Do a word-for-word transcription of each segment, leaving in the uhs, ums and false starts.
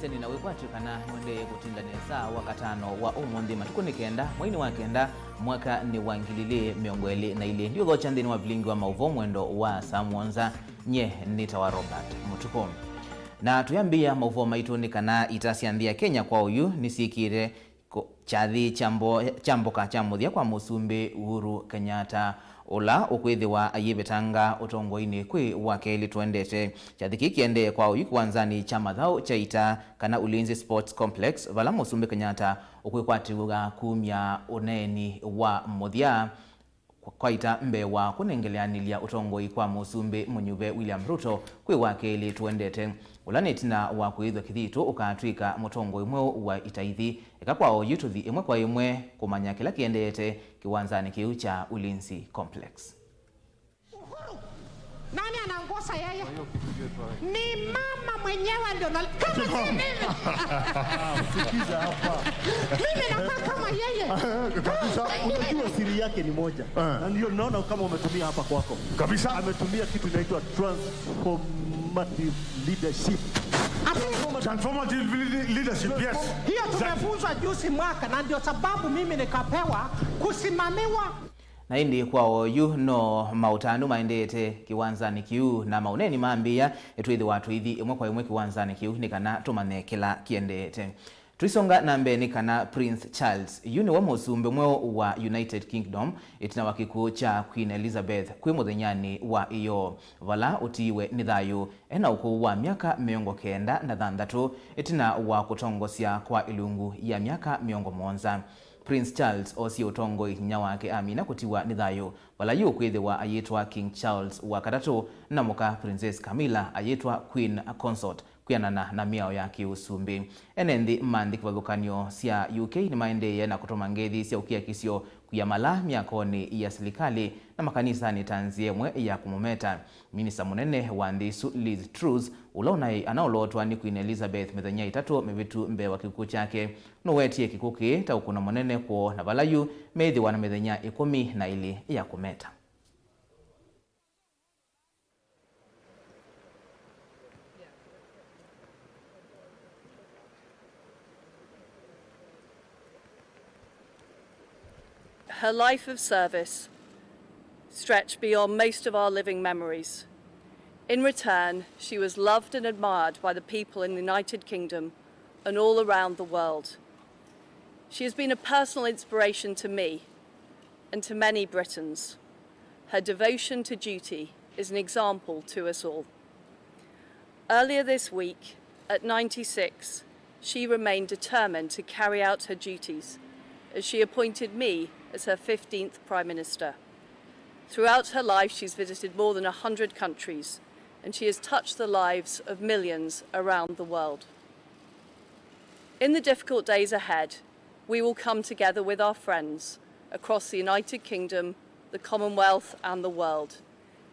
Seni na wĩkwatyo kana nũendee kũtinda nesa Wakatano wa ũmũnthĩ, matukũ nĩ kenda, mweinĩ wa kenda, mwaka nĩ wa ngili ilĩ mĩongo ĩlĩ na ilĩ. Ndiũthokya nthĩnĩ wa vilingi wa maũvoo mwendo wa saa mũonza. Nye nĩtawa Robert Mũtukũ. Na tũyambĩĩa maũvoo maitũ nĩ kana ita sya nthĩ ya Kenya kwa oyu nĩsyĩkĩĩte kyathi kya mbo-, kya mboka kya mũthya kwa Mũsumbĩ Uhuru Kenyatta, ũla ũkwĩthĩwa ayĩvetanga ũtongoinĩ kwĩ wa kelĩ tũendete. Kyathi kĩĩ kĩendee kwa oyu kĩwanzanĩ kya mathaũ kya ita, kana Ulinzi Sports Complex, vala Mũsumbĩ Kenyatta ũkwĩkwatĩw'a kumya ũneeni wa mũthya kwa ita mbee wa kũnengeleanĩlya ũtongoi kwa Mũsumbĩ mũnyuve William Ruto kwĩ wa kelĩ tũendete, ũla nĩ ĩtina wa kwĩĩthw'a kĩthito ũkatw'ĩka mũtongoi mweũ wa itaithi. Eka kwa oyu tũthi ĩmwe kwa ĩmwe kũmanya kĩla kĩendeete kĩwanzanĩ kĩu kya Ulinzi Complex. Uhuru. Nani anaongoza yeye? Ni mama mwenyewe ndio na, kama si mimi. Sikiza hapa. Mimi nakaa kama yeye. Kabisa. Unajua siri yake ni moja. Eh. Na ndio naona kama umetumia hapa kwako. Kabisa. Ametumia kitu inaitwa transformative leadership. Ati Transformative leadership, yes. Hiyo tumefunzwa juzi mwaka, na ndio sababu mimi nikapewa kusimamiwa. Na ĩndĩ kwa oyu no maũtanu maendeete kĩwanzanĩ kĩu, na maũneeni mambĩĩa, nĩtwĩthĩwa tũithi ĩmwe kwa ĩmwe kĩwanzanĩ kĩu nĩ kana tũmanye kĩla kĩendeete. Tũisonga na mbee nĩ kana Prince Charles yu nĩwe mũsumbĩ mweũ wa United Kingdom ĩtina wa kĩkw'ũ kya Queen Elizabeth kwĩ mũthenyanĩ wa ĩyoo, vala ũtiiwe nĩ thayũ ena ũkũũ wa myaka mĩongo kenda na thanthatũ ĩtina wa kũtongosya kwa ĩlungu ya myaka mĩongo mũonza. Prince Charles oosie ũtongoi inyia wake amina kũtiwa nĩ thayũ, vala yu ũkwĩthĩwa ayĩtwa King Charles wa katatũ na mũka Princess Camilla ayĩtwa Queen Consort kwĩanana na mĩao ya kĩ-ũsumbĩ. Ene nthĩ ma nthĩ kĩvathũkany'o sya U K nĩmaendeeye na kũtũma ngethi sya ũkiakisyo kũyamala myakonĩ ya silikalĩ na makanisanĩ ta nzĩa ĩmwe ya kũmũmeta. Minista mũnene wa nthĩ ĩsu Liz Truss, ũla ũnaĩ anaolotwa nĩ Queen Elizabeth mĩthenya ĩtatũ mĩvĩtu mbee wa kĩkw'ũ kyake, nũwetie kĩkw'ũ kĩĩ ta ũkũno mũnene kwoo, na vala yu meĩthĩwa na mĩthenya ĩkũmi na ĩlĩ ya kũmeta. Her life of service stretched beyond most of our living memories. In return, she was loved and admired by the people in the United Kingdom and all around the world. She has been a personal inspiration to me and to many Britons. Her devotion to duty is an example to us all. Earlier this week, at ninety-six, she remained determined to carry out her duties as she appointed me as her fifteenth Prime Minister. Throughout her life, she's visited more than a hundred countries, and she has touched the lives of millions around the world. In the difficult days ahead, we will come together with our friends across the United Kingdom, the Commonwealth and the world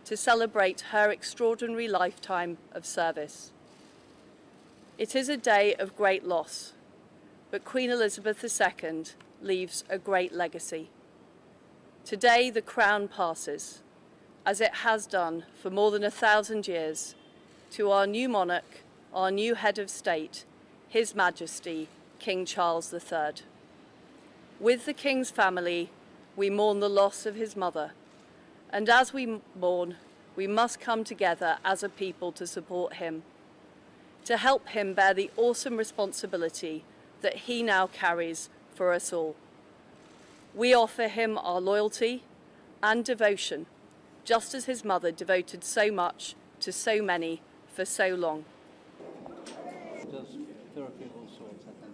to celebrate her extraordinary lifetime of service. It is a day of great loss, but Queen Elizabeth the Second leaves a great legacy. Today the crown passes, as it has done for more than a thousand years, to our new monarch, our new head of state, His Majesty King Charles the Third. With the King's family, we mourn the loss of his mother, and as we m-, mourn, we must come together as a people to support him, to help him bear the awesome responsibility that he now carries for us all. We offer him our loyalty and devotion, just as his mother devoted so much to so many for so long. Does therapy of all sorts, I think.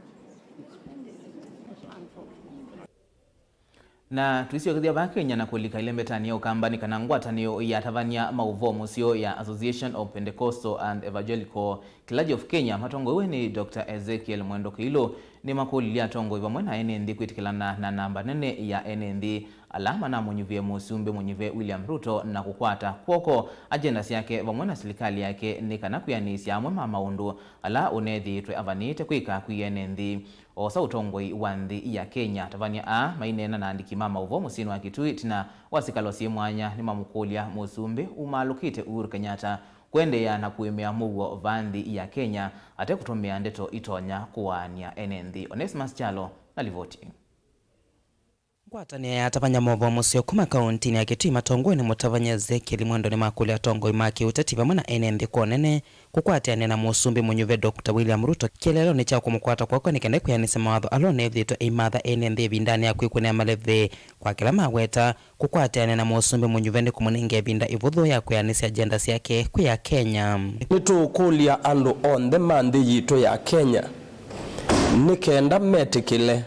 Na tũisyokethya vaa Kenya na kũlika ĩlembetanĩ ya Ũkamba nĩ kana ngwatanĩo ya atavany'a maũvoo mũseo ya Association of Pentecostal and Evangelical Clergy of Kenya matongoew'e nĩ Doctor Ezekiel Mwendo Kĩilũ nĩmakũlilye atongoi vamwe na ene nthĩ kwĩtĩkĩlana na namba nene ya ene nthĩ ala manamũnyuvie mũsumbĩ mũnyuve William Ruto na kũkwata kw'oko agenda syake vamwe na silikalĩ yake nĩ kana kwĩanĩsya amwe ma maũndũ ala ũnethĩĩtwe avanĩte kwĩka kwĩ ene nthĩ. Oosa ũtongoi wa nthĩ ya Kenya, atavany'a aa maineena na andĩki ma maũvoo mũsyĩnĩ wa Kitui ĩtina wa sikalo syĩ mwanya nĩmamũkũlya mũsumbĩ umaalũkĩte Uhuru Kenyatta kũendeea na kũĩmĩa mũuo vaa nthĩ ya Kenya ate kũtũmĩa ndeto itonya kũaany'a ene nthĩ. Onesmus Kyalo na livoti. Ngwatanĩo ya atavany'a movoo mũseo kuma kauntinĩ ya Kitui matongoew'e nĩ mũtavany'a Ezekiel Mwendo nĩmakũlya atongoi ma kĩũteti vamwe na ene nthĩ kwa ũnene kũkwatĩanĩa na Mũsumbĩ mũnyuve Doctor William Ruto kĩeleelonĩ kya kũmũkwata kw'oko nĩ kenda kwĩanĩsya mawatho ala ũneethĩĩtwe aimatha ene nthĩ ĩvindanĩ ya kwĩkũnĩa maleve. Kwa kĩla maweta, kũkwatĩanĩa na Mũsumbĩ mũnyuve nĩ kũmũnenga ĩvinda ĩvũthũ ya kwĩanĩsya agenda syake kwĩ Akenya. Nĩtũũkũlya andũ onthe ma nthĩ yitũ ya Kenya nĩ kenda metĩkĩle,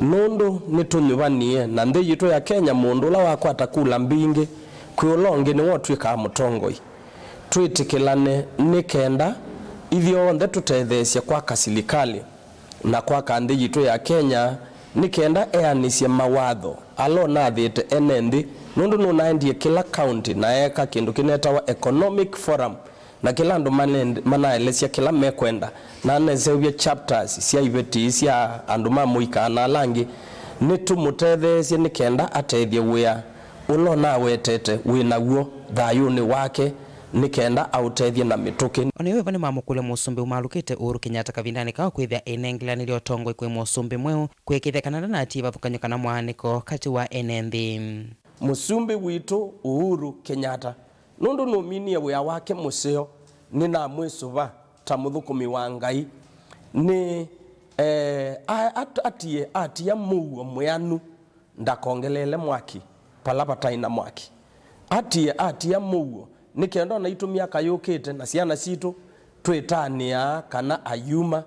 nũndũ nĩtũnyuvanie na nthĩ yitũ ya Kenya, mũndũ ũla wakwata kula mbingĩ kwĩ ũla ũngĩ nĩwe ũtw'ĩkaa mũtongoi. Twĩtĩkĩlane nĩ kenda ithyonthe tũtetheesye kwaka silikalĩ na kwaka nthĩ yitũ ya Kenya, nĩ kenda eanĩsye mawatho ala ũnathĩte ene nthĩ, nũndũ nũnaendie kĩla kaunti na eeka kĩndũ kĩnetawa Economic Forum, na kĩla andũ manend- manaelesya kĩla mekwenda, na aneseũvya chapters sya iveti sya andũ ma mũika na ala angĩ. Nĩtũmũtetheesye nĩ kenda atethye wĩa ũla ũnawetete wĩ naw'o thayũnĩ wake, nĩ kenda aũtethye na mĩtũkĩ. O na ĩũvo nĩmamũkũlya Mũsumbĩ ũmalũkĩte Uhuru Kenyatta kavindanĩ kaa kwĩthĩa ainengelanĩlya ũtongoi kwĩ Mũsumbĩ mweũ, kũĩkĩĩthya kana ndanatie ĩvathũkany'o kana mwaanĩko katĩ wa ene nthĩ. Mũsumbĩ witũ Uhuru Kenyatta, nũndũ nũminie wĩa wake mũseo, nĩnamwĩsũva ta mũthũkũmi wa Ngai. Nĩ, eh, a- at- atie atia mũuo mwĩanu ndakongeleele mwaki vala vataĩ na mwaki. Atie atia mũuo nĩ kenda o naitũ myaka yũkĩte na syana sitũ twĩtanĩaa kana ayuma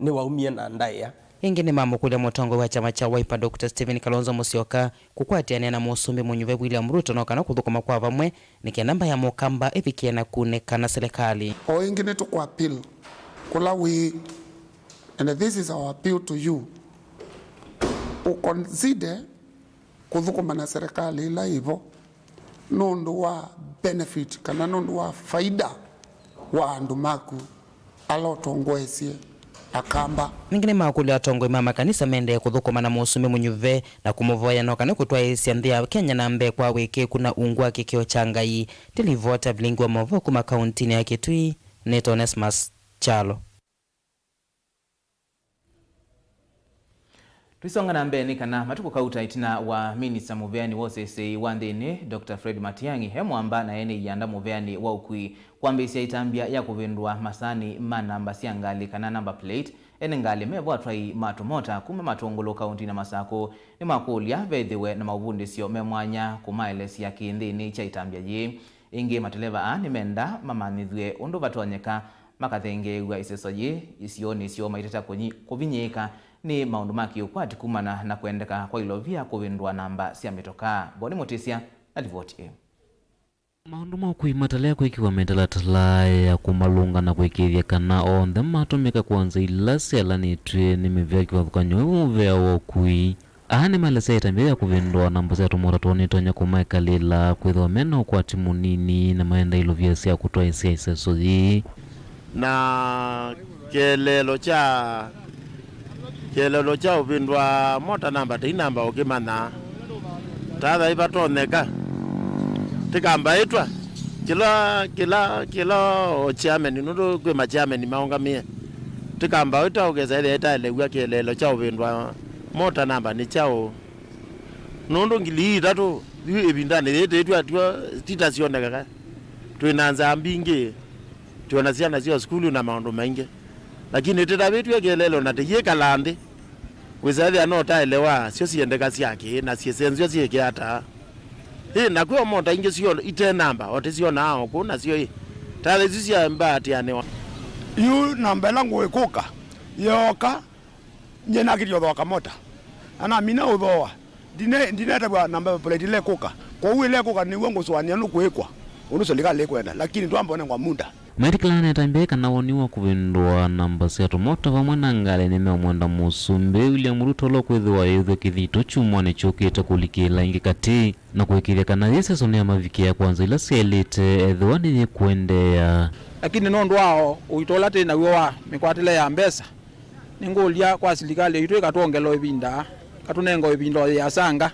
nĩwaumie na ndaĩa. Ĩngĩ nĩmamũkũlya mũtongoi wa kyama kya Wiper Doctor Stephen Kalonzo Musyoka kũkwatĩanĩa na Mũsumbĩ mũnyuve William Ruto no kana kũthũkũma kwa vamwe nĩ kenda mbaĩ ya Mũkamba ĩvikĩe na kunĩka na silikalĩ. O ĩngĩ nĩtũkũ appeal kũla wĩ, and this is our appeal to you, ũconsider kũthũkũma na serikali ĩla ĩvo nũndũ wa benefit kana nũndũ wa faida wa andũ maku ala ũtongoesye Akamba. Ningĩ nĩmakũlya atongoi ma makanisa maendee kũthũkũma na Mũsumbĩ mũnyuve na kũmũvoya no kana kũtwaĩĩsya nthĩ ya Kenya na mbee kwa wĩkĩĩku na ungu wa kĩkĩo kya Ngai. Ndilivota vilingi wa maũvoo kuma kauntinĩ ya Kitui, nĩtawa Onesmus Kyalo. Tũisonga na mbee nĩ kana matukũ kauta ĩtina wa minista mũveani wa ũseseĩ wa nthĩnĩ, Doctor Fred Matiang'i, e mwamba na ene ianda mũveani wa ũkui kwambĩĩsya ĩtambya ya kũvĩndũa masaani ma namba sya ngalĩ kana number plate, ene ngalĩ mevo atwai ma tũmota kuma Matũngũlũ kaunti na Masakũ nĩmakũlya vethĩwe na maũvundĩsyo me mwanya kũmaelesya kĩĩnthĩnĩ kya ĩtambya yĩĩ. Ĩngĩ, mateleva aa nĩmenda mamanyĩthw'e ũndũ vatonyeka makathengeew'a ĩseso yĩĩ isionĩ syoo maitata kũnyi- kũvinyĩĩka nĩ maũndũ ma kĩũkwati kumana na kũendeka kwa ilovia kũvĩndũa namba sya mĩtokaa. Boni Mũtĩsya na livoti ĩĩ. Maũndũ ma ũkui matalea kwĩkĩwa mĩtalatala ya kũmalũnga na kũĩkĩĩthya kana onthe matũmĩka kwa nzĩa ila syalanĩtw'e nĩ mĩvĩa kĩvathũkany'o ĩu mũvĩa wa ũkui. Aa nĩmaelesya ĩtambya ya kũvĩndũa namba sya tũmota twoo nĩtonya kũmaekalĩla kwĩthĩwa me na ũkwati mũnini na maenda ilovia sya kũtwaĩsya ĩseso yĩĩ. Na kĩeleelo kya, kĩeleelo kya ũvĩndũa mota namba tei namba ũkĩmanya tatha ĩvatonyeka. Tĩkambaĩtwa kĩla, kĩla, kĩla o chairman, nũndũ kwĩ ma chairman maũngamĩe. Tĩkambaĩtwa ũkesa ĩthĩa ĩtaelew'a kĩeleelo kya ũvĩndũa mota namba nĩ kyaũ. Nũndũ ngili itatũ yu ĩvindanĩ yĩĩ tĩtwatiwa titasyonekeka. Twĩ na nzaa mbingĩ, twĩ na syana sya sukulu na maũndũ maingĩ. Lakini tĩtavĩtw'e kĩeleelo na tĩyĩkala nthĩ, kwĩsa ĩthĩa no taelewa syo siendeka sya kĩĩ na syĩsenzw'a syĩke ata. Ĩ, na kwĩ o mota ingĩ syo ite namba, o tĩsyonaa o kũu nasyo ĩ. Tatha isu sya mbaatĩanĩwa. Yu namba ĩla ngũĩ kũka, yooka, nyie nakĩtie ũthooa kamota. Na namina ũthooa, ndine- ndinetavw'a namba plate ĩla ĩkũka. Kwoou ĩla ĩkũka nĩw'o ngũsũanĩa nũkwĩkwa, ũndũ silikalĩ ĩkwenda, lakini twamba ũnengwa muda. Maitĩkĩlana na ĩtambya kana woni wa kũvĩndũa namba sya tũmota vamwe na ngalĩ nĩmeũmwenda Mũsumbĩ William Ruto ũla ũkwĩthĩwa ayĩũthw'a kĩthito kyumwanĩ kyũkĩte kũlikĩla ĩngĩ katĩ na kũĩkĩĩthya kana yĩ sesoni ya mavikĩa kwa nzĩa ila syaĩlĩte ethĩwa nĩyĩkũendeea. Lakini nũndũ wa ũito ũla twĩ naw'o wa mĩkwatĩle ya mbesa, nĩngũlya kwa silikalĩ yitũ ĩkatwongela ĩvinda, ĩkatũnenga ĩvinda o yĩasanga.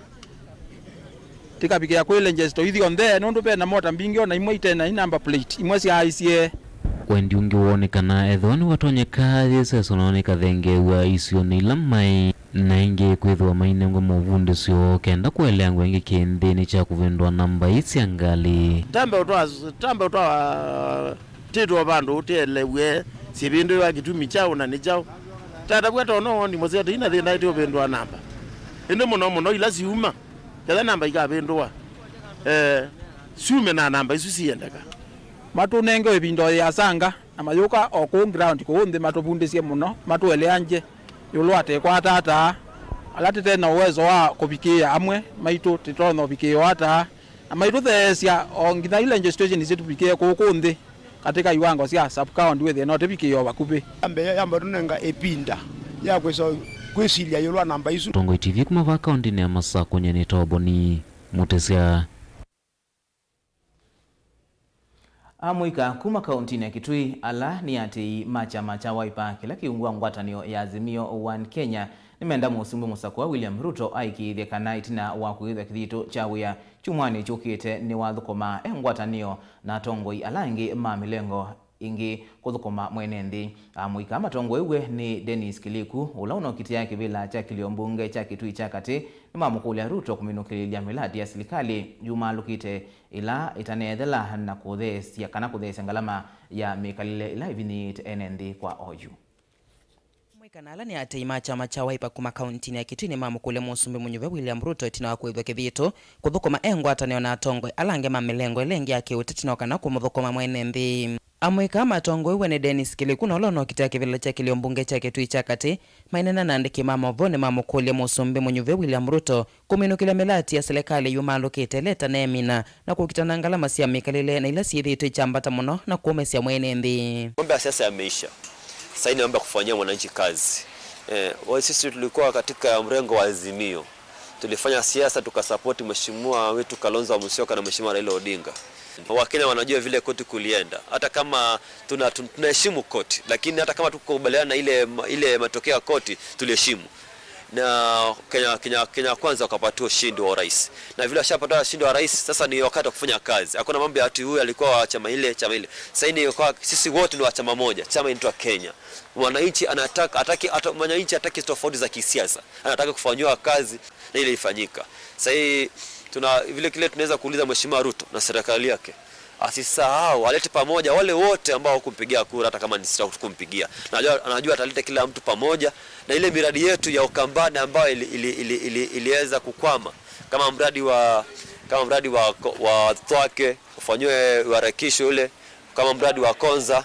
tĩkavikĩa kwĩ register ithyonthe, nũndũ ve na mota mbingĩ o na imwe ite na number plate, imwe syaaisye. Wendi ũngĩ woo nĩ kana ethĩwa nĩwatonyeka yĩseso nao nĩkathengeew'a isionĩ ila maĩ, na ĩngĩ kwĩthĩwa mainengwe movundĩsyo kenda kũeleangw'a ĩngĩ kĩĩ nthĩnĩ kya kũvĩndũa namba ii sya ngalĩ. Tambe ũtwa, tambe ũtwa tĩtwa vandũ ũteelew'e syĩvĩndũĩwa kĩtumi kyaũ na nĩ kyaũ. Tatavw'a tono woni mũseo tĩina thĩna ĩtĩ ũvĩndũa namba. Ĩndĩ mũno mũno ila siuma, ketha namba ikavĩndũa, eh, syume na namba isu siendeka. Matũnenge ĩvinda o yĩasanga, na mayũka o kũũ ground kũũ nthĩ matũvundĩsye mũno, matũeleangye ĩũlũ wa tĩkwata ata, ala tĩte na ũwezo wa kũvikĩĩa amwe maitũ tĩtonya ũvikĩĩo ata, na maitũtheesya o nginya ila registration isu tũvikĩe kũũ kũũ nthĩ katika iwango sya sub-county wĩthĩe no tĩvikĩĩe o vakuvĩ. Yambe yamba tũnenga ĩvinda ya kwĩsa kwĩsilya ĩũlũ wa namba isu. Tongoi T V kuma vaa kaũntĩnĩ ya Masakũ, nyie nĩtawa Boni Mũtĩsya. Amũika kuma kaũntĩnĩ ya Kitui, ala nĩ atĩĩi ma kyama kya Wiper kĩla kĩungu wa ngwatanĩo ya Azimio One Kenya, nĩmenda Mũsumbĩ Mũsakũa William Ruto aĩkĩĩthye kana ĩtina wa kũĩthwa kĩthito kya wĩa kyumwanĩ kyũkĩte nĩwathũkũmaa e ngwatanĩo na atongoi ala angĩ ma mĩlengo ĩngĩ kũthũkũma mwene nthĩ. Amũika matongoew'e nĩ Dennis Kiliku, ũla ũnokitĩa kĩvĩla kya kĩlio mbunge kya Kitui kya Katĩ, nĩmamũkũlya Ruto kũminũkĩlĩlya mĩlati ya silikalĩ yumaalũkĩte ĩla ĩtaneethela na kũtheesya kana kũtheesya ngalama ya mĩkalĩle ĩla ĩvinyĩĩte ene nthĩ kwa oyu. Amũika na ala nĩ atei ma kyama kya Wiper kuma kaũntĩnĩ ya Kitui nĩmamũkũlya Mũsumbĩ mũnyuve William Ruto ĩtina wa kũĩthwa kĩthito kũthũkũma e ngwatanĩo na atongoi ala angĩ ma mĩlengo ĩla ĩngĩ ya kĩũteti no kana kũmũthũkũma mwene nthĩ. Amũika matongoew'e nĩ Dennis Kiliku na ũla ũnokitĩa kĩvĩla kya kĩlio mbunge kya Kitui kya Katĩ, maineena na andĩki ma maũvoo nĩmamũkũlya Mũsumbĩ mũnyuve William Ruto kũminũkĩlya mĩlati ya silikalĩ yumaalũkĩte ĩla ĩtaneemina na kũkita na ngalama sya mĩkalĩle na ila syĩthĩĩtwe ikyambata mũno na kũũmĩsya mwene nthĩ. Mambo ya siasa yameisha. Sasa hii ni mambo ya kufanyia mwananchi kazi. Eh, wa-, sisi tulikuwa katika mrengo wa Azimio. Tulifanya siasa tukasapoti mheshimiwa wetu Kalonzo Musyoka na mheshimiwa Raila Odinga. Wakenya wanajua vile koti kulienda. Hata kama tuna-, tun-, tunaheshimu koti, lakini hata kama tukubaliana na ile, ile matokeo ya koti, tuliheshimu. Na Kenya, Kenya, Kenya Kwanza wakapatiwa ushindi wa urais. Na vile washapata ushindi wa rais, sasa ni wakati wa kufanya kazi. Hakuna mambo ya ati huyu alikuwa wa chama ile, chama ile. Sasa hii ni kwa, sisi wote ni wa chama moja. Chama inaitwa Kenya. Mwananchi anataka, hataki, hata, mwananchi hataki tofauti za kisiasa. Anataka kufanyiwa kazi na ile ifanyika. Sasa hii tuna, vile kile tunaweza kuuliza Mheshimiwa Ruto na serikali yake, asisahau, alete pamoja wale wote ambao hukumpigia kura, hata kama ni sisi hukumpigia. Najua, anajua ataleta kila mtu pamoja, na ile miradi yetu ya Ukambani ambayo ili, ili, ili, ili, iliweza kukwama, kama mradi wa, kama mradi wa, wa Thwake, ufanyiwe uharakisho ule, kama mradi wa Konza,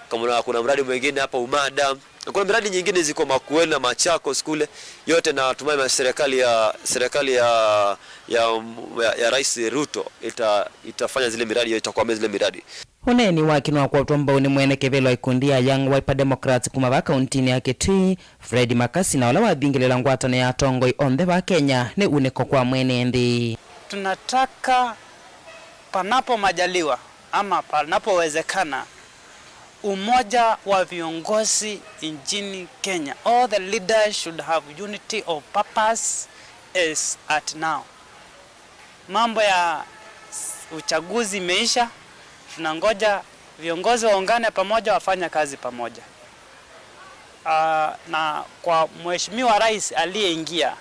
kama kuna, kuna mradi mwingine hapa Umada, na kuna miradi nyingine ziko Makueni na Machakos kule, yote natumai ma-, serikali ya, serikali ya, ya, ya, ya Rais Ruto ita-, itafanya zile miradi, itakwamia zile miradi. Ũneeni wake nĩwakwatwa mbau nĩ mwene kĩvĩla wa ikundi ya Young Wiper Democrats kuma vaa kauntinĩ ya Kitui, Fred Makasi, na ũla wathingĩlĩla ngwatanĩo ya atongoi onthe vaa Kenya nĩ unĩko kwa mwene nthĩ. Tunataka panapo majaliwa ama panapowezekana, umoja wa viongozi nchini Kenya, all the leaders should have unity of purpose as at now. Mambo ya s-, uchaguzi imeisha, tunangoja viongozi waungane pamoja, wafanye kazi pamoja. Ah, na kwa Mheshimiwa Rais aliyeingia,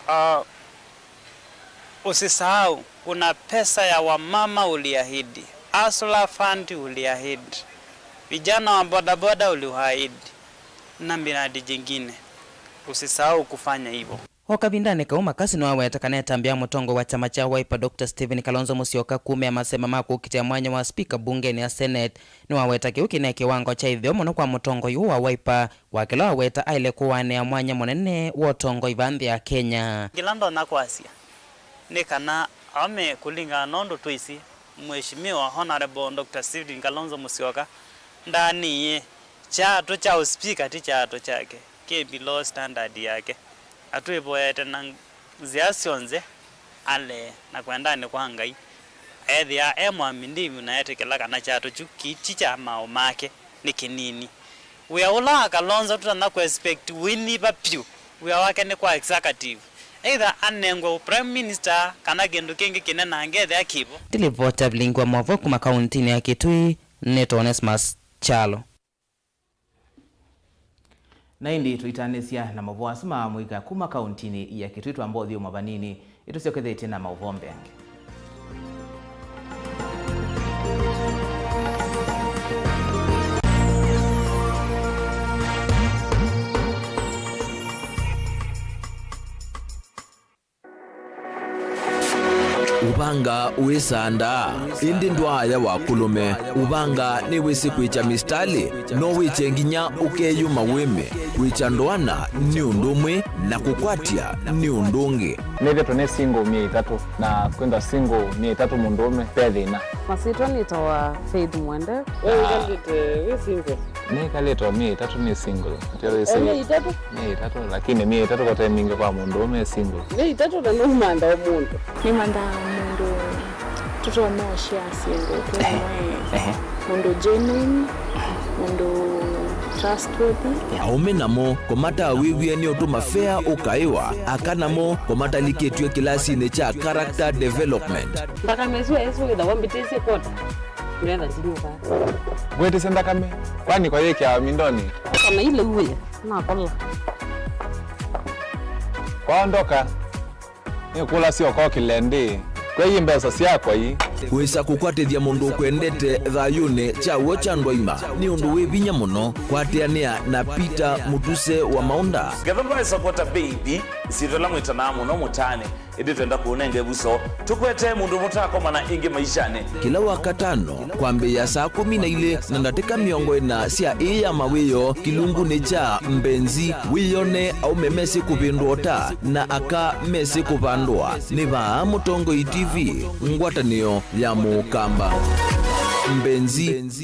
ah, usisahau, kuna pesa ya wamama uliahidi, Hustler Fund uliahidi, vijana wa bodaboda uliwaahidi, na miradi jingine. Usisahau kufanya hivyo. O kavindanĩ kau, Makasi nĩwaweta kana ĩtambya ya mũtongoi wa kyama kya Wiper, Doctor Stephen Kalonzo Musyoka, kumĩa masema ma kũkitĩa mwanya wa spika mbungenĩ ya Senate. Nĩwaweta kĩu kĩne kĩwango kya ĩtheo mũno kwa mũtongoi ũũ wa Wiper, wa kĩla waweta aĩle kũaanĩa mwanya mũnene wa ũtongoi vaa nthĩ ya Kenya. Kĩla ndonya kwasya nĩ kana aũme, kũlingana na ũndũ twĩsĩ, Mheshimiwa Honorable Doctor Stephen Kalonzo Musyoka ndaanĩie kyaatũ kya ũspika, ti kyaatũ kyake, kĩ below standard yake. Na twĩvoyete na nzĩa syonthe alee na kwendanĩ kwa Ngai, ethĩa e mũaminivu na etĩkĩla kana kyaatũ kyu kĩ ti kya maaũ make, nĩ kĩnini. Wĩa ũla wa Kalonzo tũtonya kũ expect wĩnyiva vyũ, wĩa wake nĩ kwa executive. either anengwe ũ Prime Minister kana kĩndũ kĩngĩ kĩnenange ethĩa kĩvo. Ndilivota vilingi wa mwavu kuma kauntinĩ ya Kitui, nĩtwa Onesmus Kyalo. Na ĩndĩ tũitanĩsya na maũvoo asu ma mũika kuma kauntinĩ ya Kitui, twamba ũthyũmũa vanini, ĩtũsyokethetye na maũvoo mbeange. Ũvanga wĩsandaa, ĩndĩ ndwaaya wa kũlũme. Ũvanga nĩwĩsĩ kwĩkya mistalĩ, no wĩkye nginya ũkeyũma wĩme. Kwĩkya ndoana nĩ ũndũ ũmwe, na kũkwatya nĩ ũndũ ũngĩ. Nĩthĩtwe nĩ single myei ĩtatũ, na kwĩthwa single myei ĩtatũ mũndũũme ve thĩna. Masyĩtwa nĩtawa Faith Mwende. We wĩkalĩte wĩ single? Nĩkalĩte o myei ĩtatũ nĩ single. Atĩ wĩsĩ, eh, myei ĩtatũ? Myei ĩtatũ, lakini myei ĩtatũ kote mingĩ kwa mũndũũme e single. Myei ĩtatũ na nũmanda o mũndũ. Nĩmandaa mũndũ tũtonya ũshare syĩndũ twĩ, ehe, mũndũ genuine, mũndũ trustworthy. Aũme namo kũmatawĩw'e nĩ ũtũma fea ũkaĩwa, aka namo kũmatalikĩtw'e kĩlasinĩ kya character development. Nthakame ĩsu ĩsu wĩthawa mbĩtĩsye kwota, ngetha ndinyuka. Ngwĩtĩsye nthakame, kwani kwa yĩkĩawa mindonĩ? Kana ile uwe nakola. Kwaondoka. Nĩkũlasya ũkokĩle ndĩ, kwei mbesa syakwa ii. Kwĩsa kũkwatĩthya mũndũ ũkwendete thayũnĩ kya w'o kya andũ aima nĩ ũndũ wĩ vinya mũno. Kwatĩanĩa na Peter Mũtuse wa Maũnda. Ngetha ndwaĩsa kwota beithi, ĩsyĩtwa ĩla mwĩtanaa mũno mũtaanĩ, ĩndĩ twenda kũũnenga ĩvuso. Tũkwete mũndũ mũtakomana ĩngĩ maishanĩ. Kĩla Wakatano, kwambĩĩa saa kũmi na ilĩ na ndatĩka mĩongo ĩna sya ĩĩ ya mawĩoo, kĩlungunĩ kya Mbenzi, wĩyone aũme mesĩ kũvĩndũa ũta na aka mesĩ kũvandũa. Nĩ vaa Mũtongoi T V, ngwatanĩo ya Mũkamba. Mbenzi.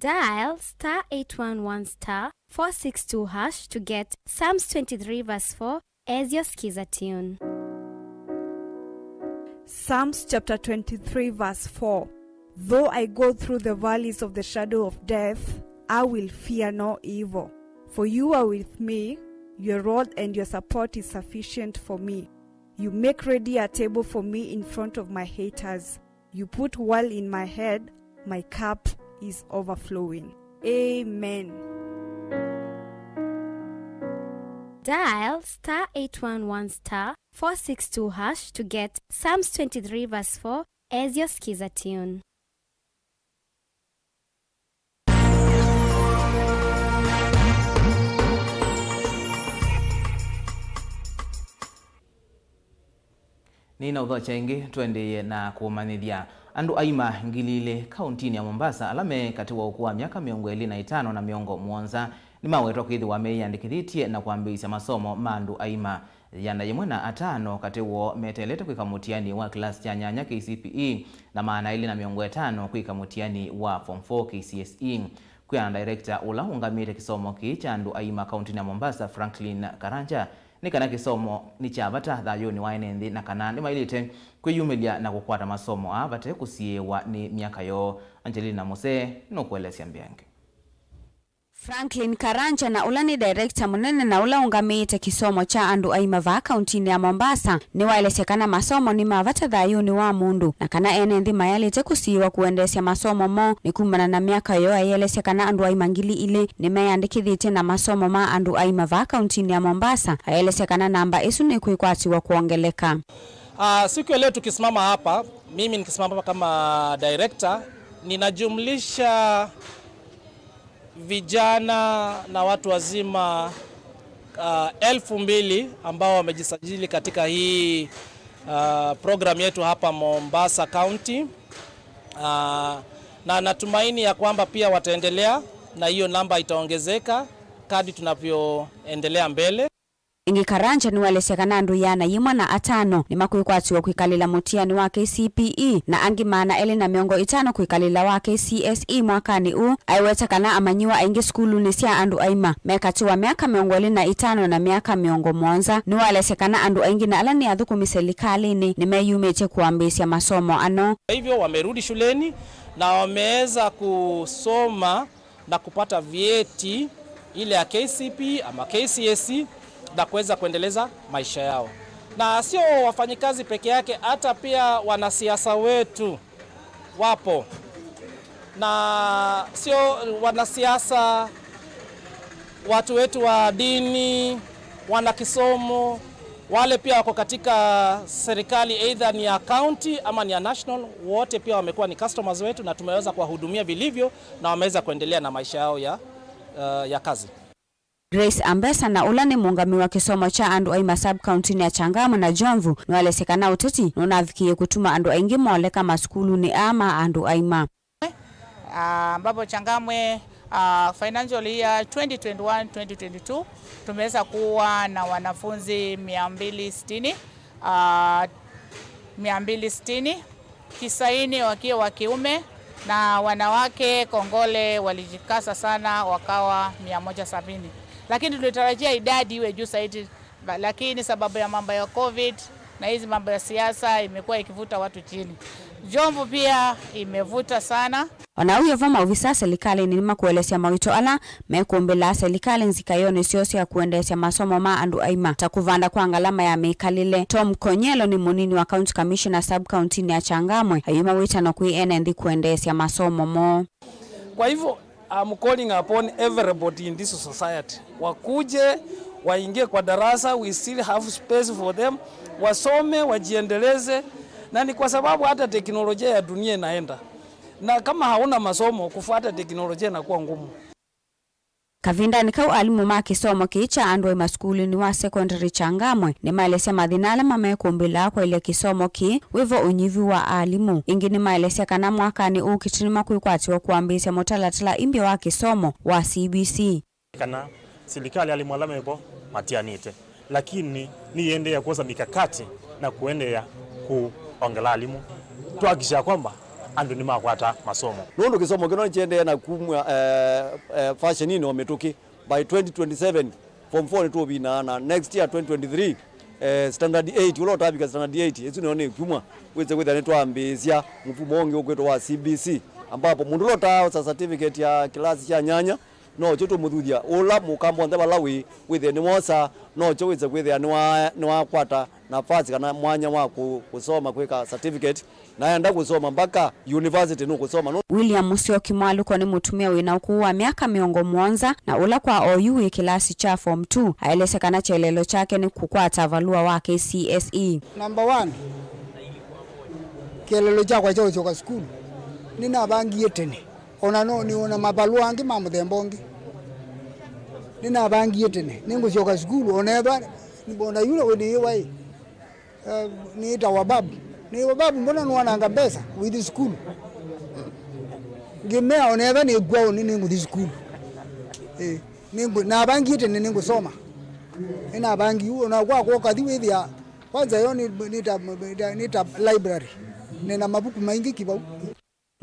Dial star eight one one star four six two hash to get Psalms twenty-three verse four as your skiza tune. Psalms chapter twenty-three, verse four. Though I go through the valleys of the shadow of death, I will fear no evil, for you are with me, your rod and your support is sufficient for me. You make ready a table for me in front of my haters. You put oil in my head, my cup is overflowing. Amen. Dial star eight one one star four six two hash to get Psalms twenty-three verse four as your skiza tune. Nĩnaũthokya ĩngĩ, tũendeeye na kũmanyĩthya. Andũ aima ngili ilĩ kauntinĩ ya Mombasa ala me katĩ wa ũkũũ wa myaka mĩongo ĩlĩ na ĩtano na mĩongo mũonza nĩmawetwa kwĩthĩwa meyĩandĩkĩthĩtye na kwambĩĩsya masomo ma andũ aima. Yĩana yĩmwe na atano katĩ woo meteelete kwĩka mũtiani wa kĩlasi kya nyanya K C P E na maana elĩ na mĩongo ĩtano kwĩka mũtiani wa Form four K C S E. Kwĩana na director ũla ũngamĩte kĩsomo kĩĩ kya andũ aima kauntinĩ ya Mombasa, Franklin Karanja, nĩ kana kĩsomo nĩ kya vata thayũnĩ wa ene nthĩ na kana nĩmaĩlĩte kwĩyumĩlya na kũkwata masomo aa vate kũsiĩĩwa nĩ myaka yoo. Angelina Musee nũkũelesya mbeange. Franklin Karanja, na ũla nĩ director mũnene na ũla ũngamĩĩte kĩsomo kya andũ aima vaa kauntinĩ ya Mombasa, nĩwaelesya kana masomo nĩ ma vata thayũnĩ wa mũndũ, na kana ene nthĩ mayaĩlĩte kũsiĩĩwa kũendeesya masomo moo nĩ kumana na myaka yoo. Aielesya kana andũ aima ngili ilĩ nĩmeyandĩkĩthĩtye na masomo ma andũ aima vaa kauntinĩ ya Mombasa. Aielesya kana namba ĩsu nĩkwĩkwatĩwa kwongeleka. Ah, siku ya leo tukisimama hapa, mimi nikisimama kama director, ninajumlisha vijana na watu wazima, ah, elfu mbili ambao wamejisajili katika hii, ah, program yetu hapa Mombasa County. Ah, na natumaini ya kwamba pia wataendelea na hiyo namba itaongezeka kadri tunavyoendelea mbele. Ĩngĩ, Karanja nĩwaelesya kana andũ ĩana yĩmwe na atano nĩmakwĩkwatĩwa kwĩkalĩla mũtiani wa K C P E na angĩ maana elĩ na mĩongo ĩtano kwĩkalĩla wa K C S E mwakanĩ ũũ. Aiweta kana amanyĩw'a aingĩ sukulunĩ sya andũ aima me katĩ wa myaka mĩongo ĩlĩ na ĩtano na myaka mĩongo mũonza. Nĩwaelesya kana andũ aingĩ na ala nĩ athũkũmi silikalĩnĩ nĩmeyumĩtye kũambĩĩsya masomo ano. Kwa hivyo wamerudi shuleni na wameweza kusoma na kupata vyeti ile ya K C P E ama K C S E, na kuweza kuendeleza maisha yao. Na sio wafanyikazi peke yake, hata pia wanasiasa wetu wapo, na sio wanasiasa, watu wetu wa dini, wana Kisomo, wale pia wako katika serikali, either ni ya county ama ni ya national, wote pia wamekuwa ni customers wetu na tumeweza kuwahudumia vilivyo na wameweza kuendelea na maisha yao ya, uh, ya kazi. Grace Ambesa, na ũla nĩ mũũngamĩi wa kĩsomo kya andũ aima sub-county-nĩ ya Changamwe na Jomvu, nĩwaelesya kana ũteti nũnavikĩie kũtuma andũ aingĩ moleka masukulunĩ aa ma andũ aima. Ah, ambapo Changamwe, ah, financial year twenty twenty-one twenty twenty-two tumeweza kuwa na wanafunzi mia mbili sitini, ah, mia mbili sitini, tisaini wakiwa wa kiume, na wanawake Kongole walijikaza sana, wakawa mia moja sabini. Lakini tulitarajia idadi iwe juu zaidi, ba-, lakini sababu ya mambo ya covid na hizi mambo ya siasa imekuwa ikivuta watu chini. Jomvu pia imevuta sana. O na ũu wĩ vo, maovisa silikalĩnĩ nĩmakũelesya mawĩto ala mekũmbĩlaa silikalĩ nzikaĩonĩ syoo sya kũendeesya masomo ma andũ aima, ta kũvanda kwa ngalama ya mĩkalĩle. Tom Konyelo nĩ mũnini wa County Commissioner sub-county-nĩ ya Changamwe, ayuma wĩtano kwĩ ene nthĩ kũendeesya masomo moo. Kwa hivyo, I'm calling upon everybody in this society, wakuje, waingie kwa darasa, we still have space for them, wasome, wajiendeleze, na ni kwa sababu hata teknolojia ya dunia inaenda, na kama hauna masomo, kufuata teknolojia inakuwa ngumu. Kavindanĩ kau, alimũ ma kĩsomo kĩĩ kya andũ aima sukulunĩ wa secondary Changamwe nĩmaelesya mathĩna ala mamekũmbĩlaa kwaĩlya kĩsomo kĩĩ, wĩvo ũnyivu wa alimũ. Ĩngĩ nĩmaelesya kana mwakanĩ ũkĩte nĩmakwĩkwatĩwa kũambĩĩsya mũtalatala imbya wa kĩsomo wa C B C. Kana silikalĩ, alimũ ala mevo matianĩte, lakini nĩyĩendeea kwosa mikakati na kũendeea kũongela alimũ, twahakikisha kwamba andũ nĩmakwata masomo. Nũndũ kĩsomo kĩno nĩkĩendeea na kumw'a, eh, eh, fashion-inĩ o mĩtũkĩ. By twenty twenty-seven, form four nĩtũũvinaa, na next year, twenty twenty-three, eh, standard eight, ũla ũtavika standard eight, ĩsu nĩyo nĩ kumw'a, wĩse kwĩthĩa nĩtwambĩĩsya mũfumo ũngĩ ũkwĩtwa wa C B C, ambapo mũndũ ũla ũtaaosa certificate ya kĩlasi kya nyanya, no kyo tũmũthuthya. Ũla mũkamba onthe vala wĩ, wĩthĩe nĩwosa, no kyo wĩse kwĩthĩa nĩwa-, nĩwakwata nafasi kana mwanya wa kũ-, kũsoma kwĩka certificate, na enda kũsoma mpaka university nũkũsoma. Nũ- William Musyoki Mwaluko nĩ mũtumĩa wĩna ũkũũ wa myaka mĩongo mũonza na ũla kwa oyu wĩ kĩlasi kya form two, aelesya kana kyelelo kyake nĩ kũkwata valũa wa K C S E. Number one, kĩelelo kyakwa kya ũsyoka sukulu nĩnavangie tene. O na no nĩ o na mavalũa angĩ ma mũthemba ũngĩ. Nĩnavangie tene, nĩngũsyoka sukulu, o na ethwa, o na yula wĩ nĩyĩwa ĩ, eh, nĩĩtawa Babu. Nĩyĩwa Babu, mbona nĩwananga mbesa with school? Ngĩmea, o na ethwa nĩ kwao, nĩ nĩngũthi sukulu. Ĩ, nĩngũ-, navangie tene nĩngũsoma. Nĩnavangie, o na kwakwa ũkathi wĩthĩa, kwanza yo nĩ, nĩ ta, nĩ ta, nĩ ta library. Nĩna mavuku maingĩ kĩvau.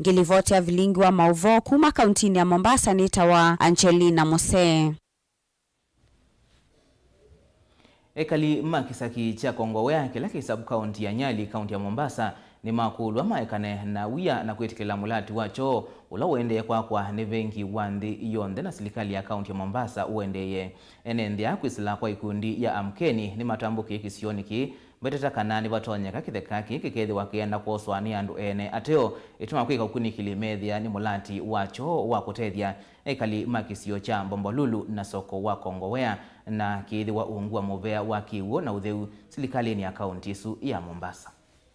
Ngĩlivoti ya vilingi wa maũvoo kuma kauntinĩ ya Mombasa nĩtawa Angelina Musee. Ekali ma kĩsaki kya Kongowea, kĩla kĩ sub-county ya Nyali, kaunti ya Mombasa, nĩmakũlw'a maekane na wia na kwĩtĩkĩla mũlati wa kyoo ũla ũendee kwakwa nĩ vengi wa nthĩ yonthe na silikalĩ ya kaunti ya Mombasa ũendeeye. Ene nthĩ aa kwĩsĩla kwa ikundi ya Amkeni nĩmatambũkie kĩsionĩ kĩĩ, meteta kana nĩvatonyeka kĩtheka kĩĩ kĩkethĩwa kĩenda kwoswa nĩ andũ ene ateo, ĩtina wa kwĩka ũkunĩkĩli meethĩa nĩ mũlati wa kyoo wa kũtethya ekali ma kĩsio kya Bombolulu na soko wa Kongowea, na kĩĩthĩwa ungu wa mũvea wa kĩw'ũ na ũtheu silikalĩnĩ ya kaunti ĩsu ya Mombasa.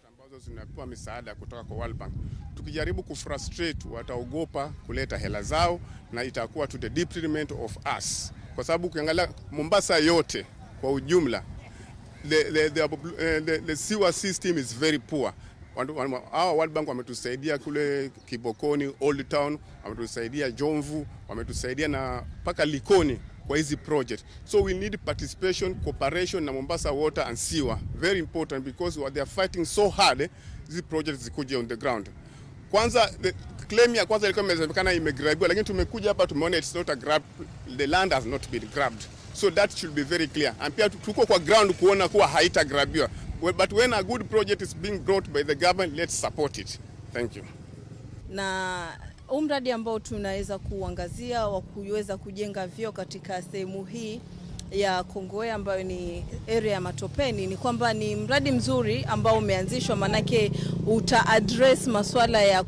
Ambazo zinapewa misaada kutoka kwa World Bank. Tukijaribu kufrustrate, wataogopa kuleta hela zao na itakuwa to the detriment of us. Kwa sababu ukiangalia Mombasa yote kwa ujumla, the, the, the, eh, the, the sewer system is very poor. Watu, wa-, hawa World Bank wametusaidia kule Kibokoni, Old Town, wametusaidia Jomvu, wametusaidia na mpaka Likoni kwa hizi project. So we need participation, cooperation na Mombasa Water and Sewer. Very important because what they are fighting so hard, eh, hizi project zikuje on the ground. Kwanza, the claim ya kwanza ilikuwa imesemekana imegrabiwa, lakini tumekuja hapa tumeona it's not a grab, the land has not been grabbed. So that should be very clear. And pia tu-, tuko kwa ground kuona kuwa haitagrabiwa. Well, but when a good project is being brought by the government, let's support it. Thank you. Na huu mradi ambao tunaweza kuangazia wa kuweza kujenga vyoo katika sehemu hii, ya Kongowea ambayo ni area ya Matopeni ni kwamba ni mradi mzuri ambao umeanzishwa, manake uta address masuala ya,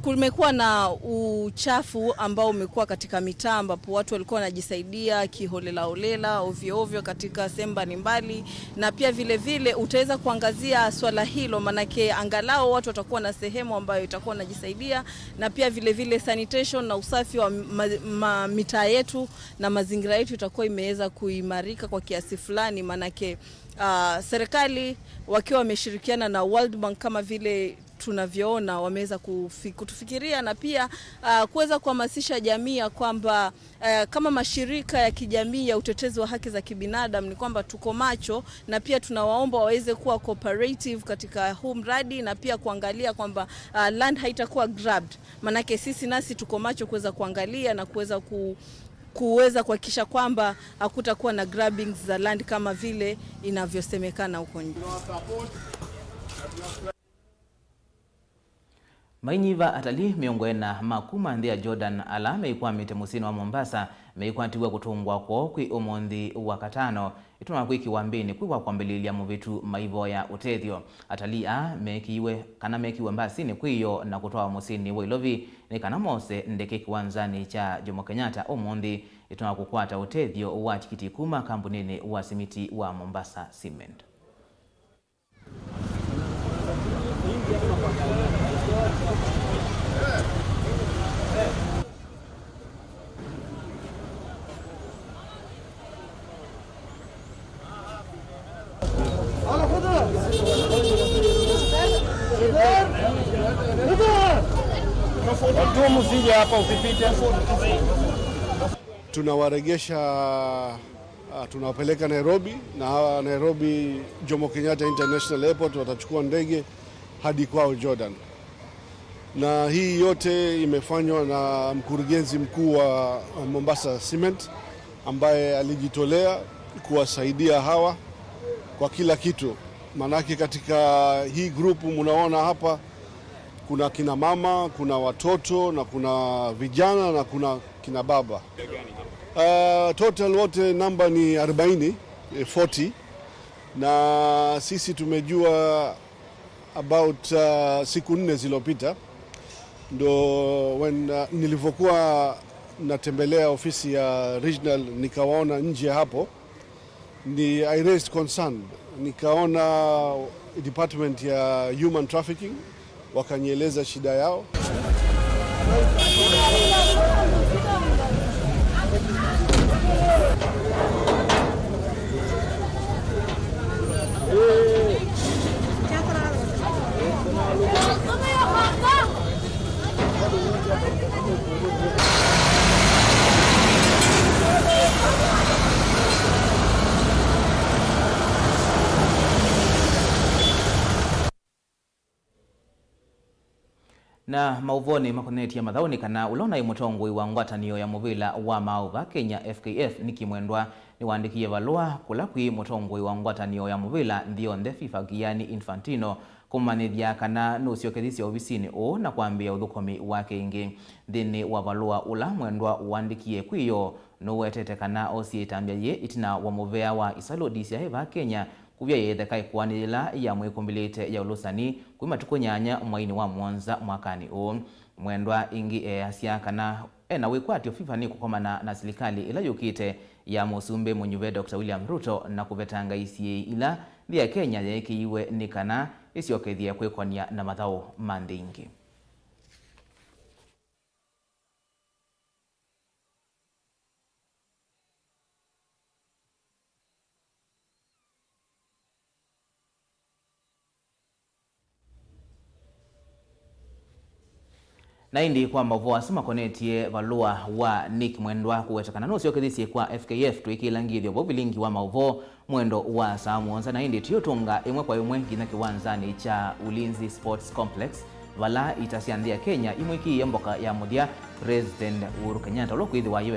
kumekuwa na uchafu ambao umekuwa katika mitaa ambapo watu walikuwa wanajisaidia kiholela holela ovyo ovyo katika sehemu mbalimbali, na pia vile vile utaweza kuangazia swala hilo, manake angalau watu watakuwa na sehemu ambayo itakuwa wanajisaidia, na pia vile vile sanitation na usafi wa ma, ma, mitaa yetu na mazingira yetu itakuwa imeweza kuimarika kwa kiasi fulani, manake, ah, serikali wakiwa wameshirikiana na World Bank, kama vile tunavyoona, wameweza kufi-, kutufikiria na pia, ah, kuweza kuhamasisha jamii ya kwamba, eh, kama mashirika ya kijamii ya utetezi wa haki za kibinadamu ni kwamba tuko macho, na pia tunawaomba waweze kuwa cooperative katika huu mradi na pia kuangalia kwamba, ah, land haitakuwa grabbed. Manake sisi nasi tuko macho kuweza kuangalia na kuweza ku-, kuweza kuhakikisha kwamba hakutakuwa na grabbings za land kama vile inavyosemekana huko nje. Mainyiva atalii mĩongo ĩna ma kuma nthĩ ya Jordan ala meikwamĩte mũsyĩnĩ wa Mombasa meikwatiw'a kũtũngwa kwoo kwĩ ũmũnthĩ wa katano. Ĩtũmaa kwĩ kĩwambĩnĩ kwĩ wa kwambĩlĩlya mũvĩtu maivoya ũtethyo. Atalii aa meekĩiwe kana meekĩiwe mbasinĩ kwĩoo na kũtwawa mũsyĩnĩ wa Ilovi nĩ kana mose ndeke kĩwanzanĩ kya Jomo Kenyatta ũmũnthĩ. Ĩtũmaa kũkwata ũtethyo wa tikiti kuma kambuninĩ wa simiti wa Mombasa Cement. Watu msije hapa, usipite. Tunawaregesha, ah, tunawapeleka Nairobi, na hawa Nairobi Jomo Kenyatta International Airport watachukua ndege hadi kwao Jordan. Na hii yote imefanywa na mkurugenzi mkuu wa Mombasa Cement, ambaye alijitolea kuwasaidia hawa kwa kila kitu. Maanake katika hii group mnaona hapa, kuna kina mama, kuna watoto, na kuna vijana, na kuna kina baba. Ah, total wote namba ni arobaini, eh, forty. Na sisi tumejua about, ah, siku nne zilizopita, ndo when, ah, nilivyokuwa natembelea ofisi ya regional, nikawaona nje hapo, ni I raised concern, nikaona department ya human trafficking, wakanieleza shida yao. Na maũvoonĩ makonetye mathaũ nĩ kana ũla ũnaĩ mũtongoi wa ngwatanĩo ya mũvĩla wa maaũ va Kenya, F K F, Nicky Mwendwa, nĩwaandĩkie valũa kũla kwĩ mũtongoi wa ngwatanĩo ya mũvĩla nthĩ yonthe, FIFA, Gianni Infantino, kũmũmanyĩthya kana nũsyokethisye ovisinĩ ũũ na kwambĩĩa ũthũkũmi wake ĩngĩ. Nthĩnĩ wa valũa ũla Mwendwa waandĩkie kwĩoo, nũwetete kana osie ĩtambya yĩĩ ĩtina wa mũvea wa isalũ D C I va Kenya kũvya yĩtheka ĩkoani yĩla yamwĩkũmbĩlĩte ya ũlũsani kwĩ matukũ nyanya mweinĩ wa mũonza mwakanĩ ũũ. Mwendwa ĩngĩ easya kana ena wĩkwatyo FIFA nĩkũkomana na silikalĩ ĩla yũkĩte ya Mũsumbĩ mũnyuve Doctor William Ruto na kũvetanga isiĩĩ ila nthĩ ya Kenya yeekĩiwe nĩ kana ĩsyokethye kwĩkonia na mathaũ ma nthĩ ingĩ. Na ĩndĩ kwa maũvoo asu makonetye valũa wa Nick Mwendwa kũweta kana nũsyokethisye kwa F K F, twĩkĩĩla ngĩthyo vau vilingi wa maũvoo mwendo wa saa mũonza, na ĩndĩ tũyũtũnga ĩmwe kwa ĩmwe nginya kĩwanzanĩ kya Ulinzi Sports Complex, vala ita sya nthĩ ya Kenya imwĩkĩĩe mboka ya mũthya President Uhuru Kenyatta, ũla ũkwĩthĩwa aiwe